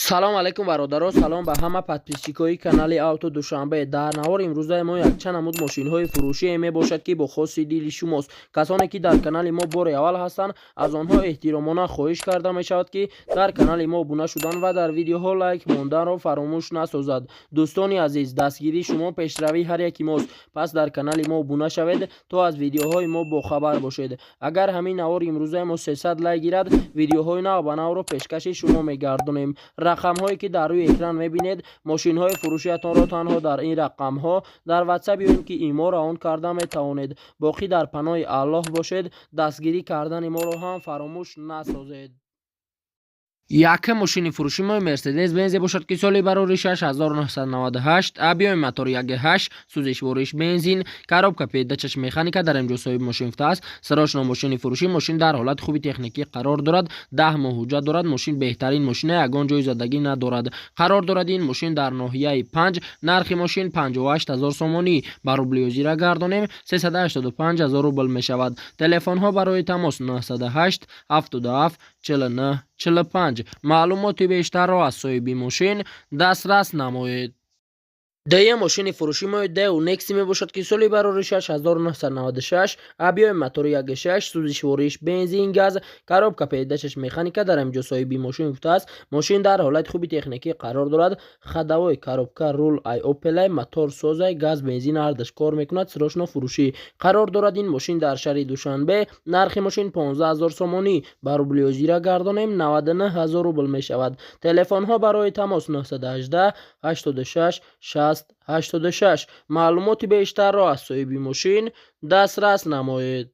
Салом алейкум, бародаро, салом ба ҳама подписчикои канали Авто Душанбе. Дар навори имрӯзаи мо якчанд намуд мошинҳои фурӯшие мебошад, ки бо хоси дили шумост. Касоне ки дар канали мо бори аввал ҳастанд, аз онҳо эҳтиромона хоҳиш карда мешавад, ки дар канали мо обуна шудан ва дар видеоҳо лайк монданро фаромӯш насозад. Дӯстони азиз, дастгирии шумо пешравии ҳар яки мост, пас дар канали мо обуна шавед, то аз видеоҳои мо бохабар бошед. Агар ҳамин навори имрӯзаи мо 300 лайк гирад, видеоҳои нав ба навро пешкаши шумо мегардонем. Рақамҳое ки дар рӯи экран мебинед, мошинҳои фурӯшиятонро танҳо дар ин рақамҳо дар Ватсап ё ин ки ИМО равон карда метавонед. Боқӣ дар паноҳи Аллоҳ бошед, дастгирӣ кардани моро ҳам фаромӯш насозед. Якум мошини фурӯши мо Мерседес Бензе бошад, ки соли барори 6998, объёми мотор 1,8, сӯзишвориш бензин, коробка передачаш механика. Дар инҷо соҳиби мошин гуфтааст: срочно мошини фурӯшӣ. Мошин дар ҳолати хуби техникӣ қарор дорад, 10 моҳ ҳуҷҷат дорад. Мошин беҳтарин мошина, ягон ҷои задагӣ надорад. Қарор дорад ин мошин дар ноҳияи 5. Нархи мошин 58 ҳазор сомонӣ, ба рубли ҳозира гардонем, 385 ҳазор рубл мешавад. Телефонҳо барои тамос 908 77 49 45. Маълумоти бештарро аз соҳиби мошин дастрас намоед. Дуюм мошини фурӯши мо Дэу Некси мебошад, ки соли барори 6996, объёми мотори 1,6, сӯзишвориш бензин, газ, коробка передачаш механика. Дар инҷо соҳиби мошин гуфтааст: мошин дар ҳолати хуби техникӣ қарор дорад, ходовой, коробка, рул ай Опелай, мотор созай, газ, бензин ҳардаш кор мекунад. Срочно фурӯшӣ. Қарор дорад ин мошин дар шаҳри Душанбе. Нархи мошин 15 ҳазор сомонӣ, ба рубли ҳозира гардонем, 99 ҳазор рубл мешавад. Телефонҳо барои тамос 918 86 60 86. Маълумоти бештарро аз соҳиби мошин дастрас намоед.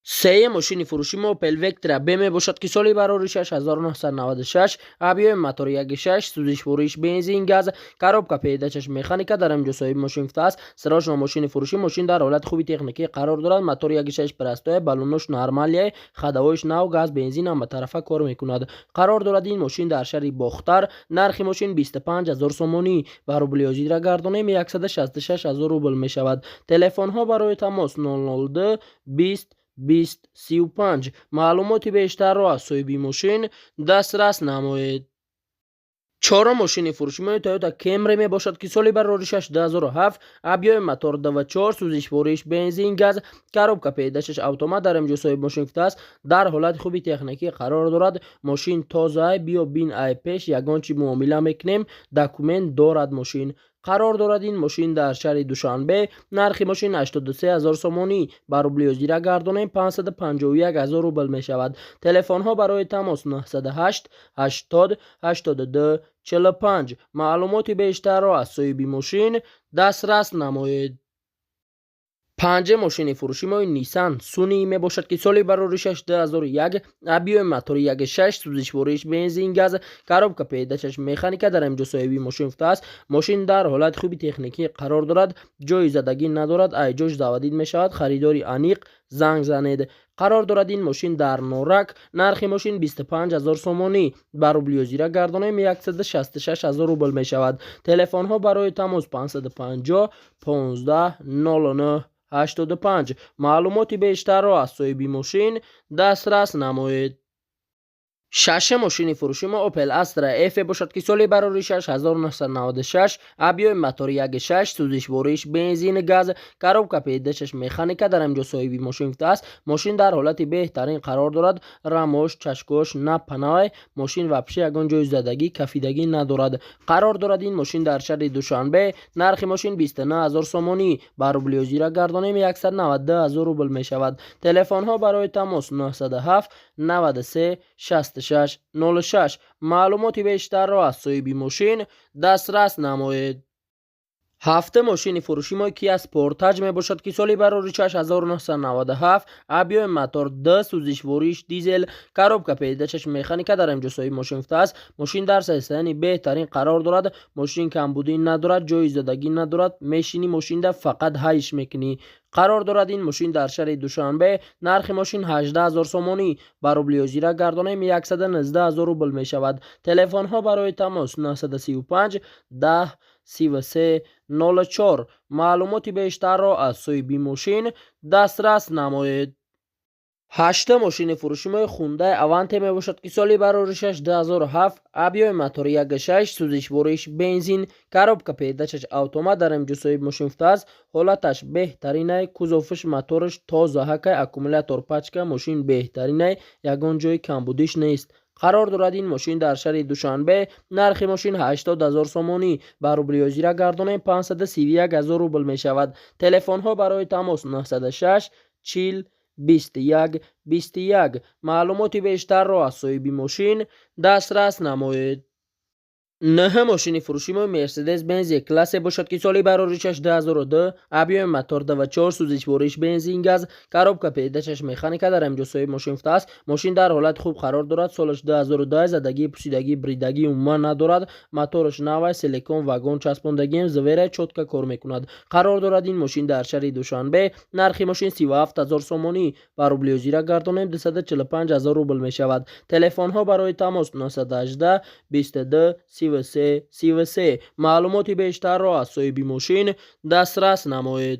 Сеюм мошини фурӯши мо Opel Vectra B мебошад, ки соли барори 6996, объёми мотори 1,6, сӯзишвориш бензин, газ, коробка передачаш механика. Дар инҷо соҳиби мошин гуфтааст: срочно мошини фурӯшӣ. Мошин дар ҳолати хуби техникӣ қарор дорад, мотори 1,6 простой, баллонош нормалие, ходовоиш нав, газ, бензин ҳаматарафа кор мекунад. Қарор дорад ин мошин дар шаҳри Бохтар. Нархи мошин 25 ҳазор сомонӣ, ба рубли ҳозира гардонем, 166 ҳазор рубл мешавад. Телефонҳо барои тамос 002 20 20 35. Маълумоти бештарро аз соҳиби мошин дастрас намоед. Чорум мошини фурӯши мо Toyota Camry мебошад, ки соли барори 2007, объёми мотор 2,4, сӯзишвориш бензин, газ, коробка передачаш автомат. Дар инҷо соҳиби мошин гуфтааст: дар ҳолати хуби техникӣ қарор дорад, мошин тоза, биё бин, ай пеш ягон чи муомила мекунем, документ дорад мошин. Қарор дорад ин мошин дар шаҳри Душанбе. Нархи мошин 83 ҳазор сомонӣ, ба рубли ҳозира гардонем, 551 ҳазор рубл мешавад. Телефонҳо барои тамос 908 80 82 45. Маълумоти бештарро аз соҳиби мошин дастрас намоед. Панҷум мошини фурӯши мо Nissan Sunny мебошад, ки соли бароришаш 2001, объёми мотори 1,6, сӯзишвориш бензин, газ, коробка передачаш механика. Дар инҷо соҳиби мошин гуфтааст: мошин дар ҳолати хуби техникӣ қарор дорад, ҷои задагӣ надорад, ай ҷош заводить мешавад, харидори аниқ занг занед. Қарор дорад ин мошин дар Норак. Нархи мошин 25 ҳазор сомонӣ, ба рубли ҳозира гардонем, 166 ҳазор рубл мешавад. Телефонҳо барои тамос 550 15 09 85. Маълумоти бештарро аз соҳиби мошин дастрас намоед. Шашум мошини фурӯши мо Opel Astra F бошад, ки соли барори 6996, объёми мотори 1,6, сӯзишвориш бензин, газ, коробка передачаш механика. Дар инҷо соҳиби мошин гуфтааст: мошин дар ҳолати беҳтарин қарор дорад, рамош, чашкош на панавай, мошин вообще ягон ҷои задагӣ, кафидагӣ надорад. Қарор дорад ин мошин дар шаҳри Душанбе. Нархи мошин 29 ҳазор сомонӣ, ба рубли ҳозира гардонем, 192 ҳазор рубл мешавад. Телефонҳо барои тамос 907 93 66 06. Маълумоти бештарро аз соҳиби мошин дастрас намоед. Ҳафтум мошини фурӯши мо Kia Sportage мебошад, ки соли барори 6997, объёми мотор д, сӯзишвориш дизел, коробка передачаш механика. Дар инҷо соҳиби мошин гуфтааст: мошин дар состоянии беҳтарин қарор дорад, мошин камбудӣ надорад, ҷои задагӣ надорад, мешинӣ мошинда, фақат ҳайш мекунӣ. Қарор дорад ин мошин дар шаҳри Душанбе. Нархи мошин 18 ҳазор сомонӣ, ба рубли ҳозира гардонем, 119 ҳазор рубл мешавад. Телефонҳо барои тамос 935 10 33 04. Маълумоти бештарро аз соҳиби мошин дастрас намоед. Ҳашта мошини фурӯшимои Хундай Аванте мебошад, ки соли бароришаш 2007, объёми мотори 1.6, сӯзишвориш бензин, коробка передачаш автомат. Дар инҷо соҳиби мошин гуфтааст, ҳолаташ беҳтаринай, кузоваш, мотораш тозаҳакай, аккумулятор пачка, мошин беҳтаринай, ягон ҷои камбудиш нест. Қарор дорад ин мошин дар шаҳри Душанбе. Нархи мошин 80 000 сомонӣ, ба рубли ҳозира гардонем, 531 000 рубл мешавад. Телефонҳо барои тамос: 906 40 21 21. Маълумоти бештарро аз соҳиби мошин дастрас намоед. Нӯҳ мошини фурӯшимои Мерседес Бенз Е-классе бошад, ки соли бароришаш 2002, объёми мотор 2.4, сӯзишвориш бензин газ, коробка передачаш механика. Дар инҷо соҳиби мошин гуфтааст, мошин дар ҳолати хуб қарор дорад, солаш 2002, задагӣ, пусидагӣ, бридагӣ умуман надорад, мотораш навай, силикон вагон часпондагием, зверай чётко кор мекунад. Қарор дорад ин мошин дар шаҳри Душанбе. Нархи мошин 37 000 сомонӣ, ба рубли ҳозира гардонем, 245 000 рубл мешавад. Телефонҳо барои тамос: 918 22 33 33. Маълумоти бештарро аз соҳиби мошин дастрас намоед.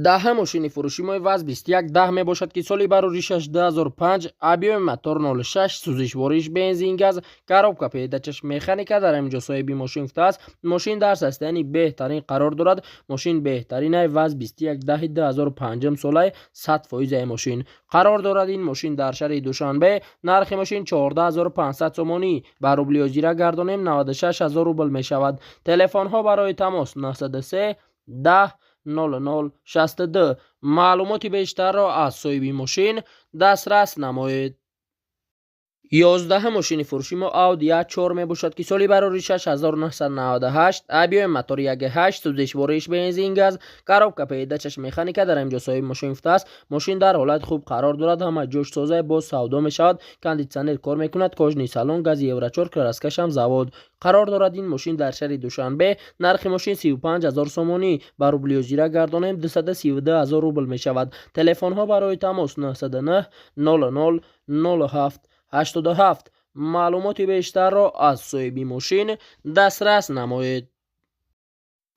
Даҳа мошини фурӯшимои ВАЗ 2110 мебошад, ки соли бароришаш 2005, объёми мотор 06, сӯзишвориш бензин газ, коробка передачаш механика. Дар инҷо соҳиби мошин гуфтааст, мошин дар состоянии беҳтарин қарор дорад, мошин беҳтаринай, ВАЗ 2110 2005 солай, 100 фоизаи мошин. Қарор дорад ин мошин дар шаҳри Душанбе. Нархи мошин 14 500 сомонӣ, ба рубли ҳозира гардонем, 96 000 рубл мешавад. Телефонҳо барои тамос: 903 10 00 62. Маълумоти бештарро аз соҳиби мошин дастрас намоед. 11 мошини фурӯши мо Audi A4 мебошад, ки соли бароришаш 1998, объёми мотори 1.8, сӯзишвориш бензин газ, коробка передачаш механика. Дар инҷо соҳиби мошин гуфтааст, мошин дар ҳолати хуб қарор дорад, ҳама ҷош соза, боз савдо мешавад, кондитсионер кор мекунад, кожаный салон, гази евро 4, краскашам завод. Қарор дорад ин мошин дар шаҳри Душанбе. Нархи мошин 35 000 сомонӣ, ба рубли ҳозира гардонем, 232 000 рубл мешавад. Телефонҳо барои тамос: 909 00 07 87. Маълумоти бештарро аз соҳиби мошин дастрас намоед.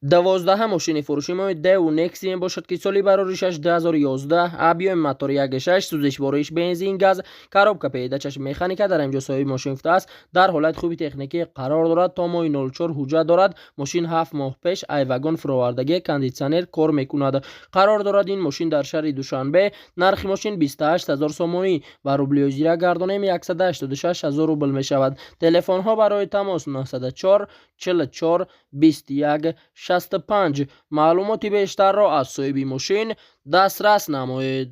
12 мошини фурӯшимои Дэу Некси мебошад, ки соли бароришаш 2011, объёми мотори 1.6, сӯзишвориш бензин газ, коробка передачаш механика. Дар инҷо соҳиби мошин гуфтааст, дар ҳолати хуби техникӣ қарор дорад, то моҳи 04 ҳуҷҷат дорад, мошин 7 моҳ пеш ай вагон фуровардагӣ, кондитсионер кор мекунад. Қарор дорад ин мошин дар шаҳри Душанбе. Нархи мошин 28 000 сомонӣ, ба рубли ҳозира гардонем, 186 000 рубл мешавад. Телефонҳо барои тамос: 904 44 21 65. Маълумоти бештарро аз соҳиби мошин дастрас намоед.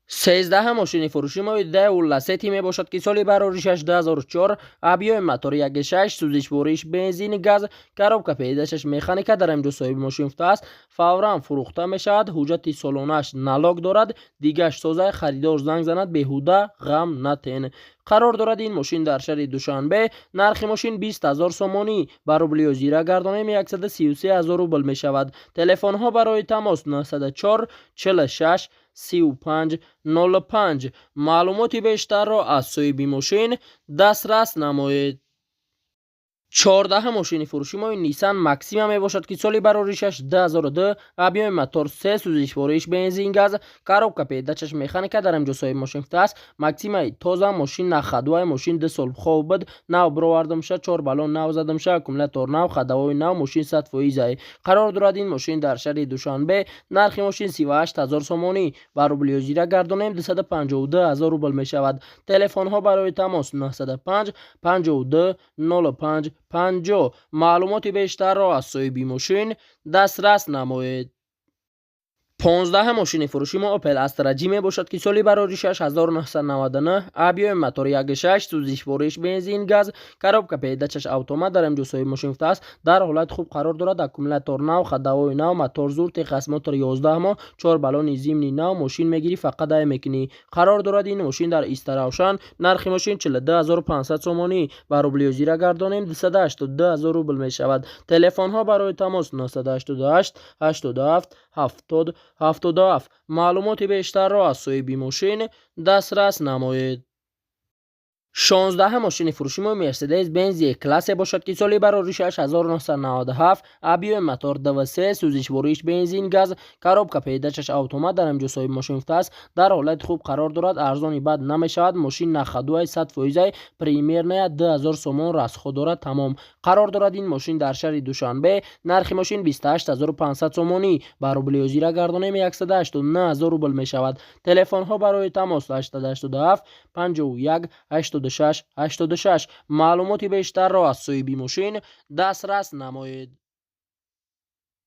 13 мошини фурӯшимои Дэу Ласети мебошад, ки соли бароришаш 2004, объёми мотори 1.6, сӯзишвориш бензини газ, коробка передачаш механика. Дар инҷо соҳиби мошин гуфтааст, фавран фурӯхта мешавад, ҳуҷҷати солонааш налог дорад, дигаш созай, харидор занг занад, беҳуда ғам натен. Қарор дорад ин мошин дар шаҳри Душанбе. Нархи мошин 20 000 сомонӣ, ба рубли ҳозира гардонем, 133 000 рубл мешавад. Телефонҳо барои тамос: 904 46 35 05. Маълумоти бештарро аз соҳиби мошин дастрас намоед. 14 мошини фурӯшимои Nissan Maxima мебошад, ки соли бароришаш 2002, объёми мотор 3, сӯзишвориш бензин газ, коробка передачаш механика. Дар инҷо соҳиби мошин гуфтааст, Максимаи тоза, мошин на ходовой, мошин 2 сол хоб буд, нав бировардамша, чор баллон нав задамша, аккумулятор нав, ходовой нав, мошин 100 фоизае. Қарор дорад ин мошин дар шаҳри Душанбе. Нархи мошин 38 000 сомонӣ, ба рубли ҳозира гардонем, 252 000 рубл мешавад. Телефонҳо барои тамос: 905 52 05 50. Маълумоти бештарро аз соҳиби мошин дастрас намоед. 15 мошини фурӯши мо Opel Astra J мебошад, ки соли бароришаш 1999, объёми мотори 1.6, сӯзишвориш бензин газ, коробка передачаш автомат. Дар инҷо соҳиби мошин гуфтааст, дар ҳолати хуб қарор дорад, аккумулятор нав, ходовой нав, мотор зур, техосмотр 11 моҳ, чор баллони зимний нав, мошин мегирӣ, фақат ай мекунӣ. Қарор дорад ин мошин дар Истаравшан. Нархи мошин 42 500 сомонӣ, ба рубли ҳозира гардонем, 282 000 рубл мешавад. Телефонҳо барои тамос: 988 87 70 77. Маълумоти бештарро аз соҳиби мошин дастрас намоед. 16-ҳам мошини фурӯши мо Мерседес Бенз Е классе бошад, ки соли бароришаш 1997, объёми мотор 2,3, сӯзишвориш бензин, газ, коробка передачаш автомат. Дар ҳамҷо соҳиби мошин гуфтааст, дар ҳолати хуб қарор дорад, арзони бад намешавад. Мошин на ходуай, 100 фоизай, примерно 2000 сомон расход дорад, тамом. Қарор дорад ин мошин дар шаҳри Душанбе. Нархи мошин 28 500 сомонӣ, ба рубли ҳозира гардонем, 189 000 рубл мешавад. Телефонҳо барои тамос 887 51 86 86. Маълумоти бештарро аз соҳиби мошин дастрас намоед.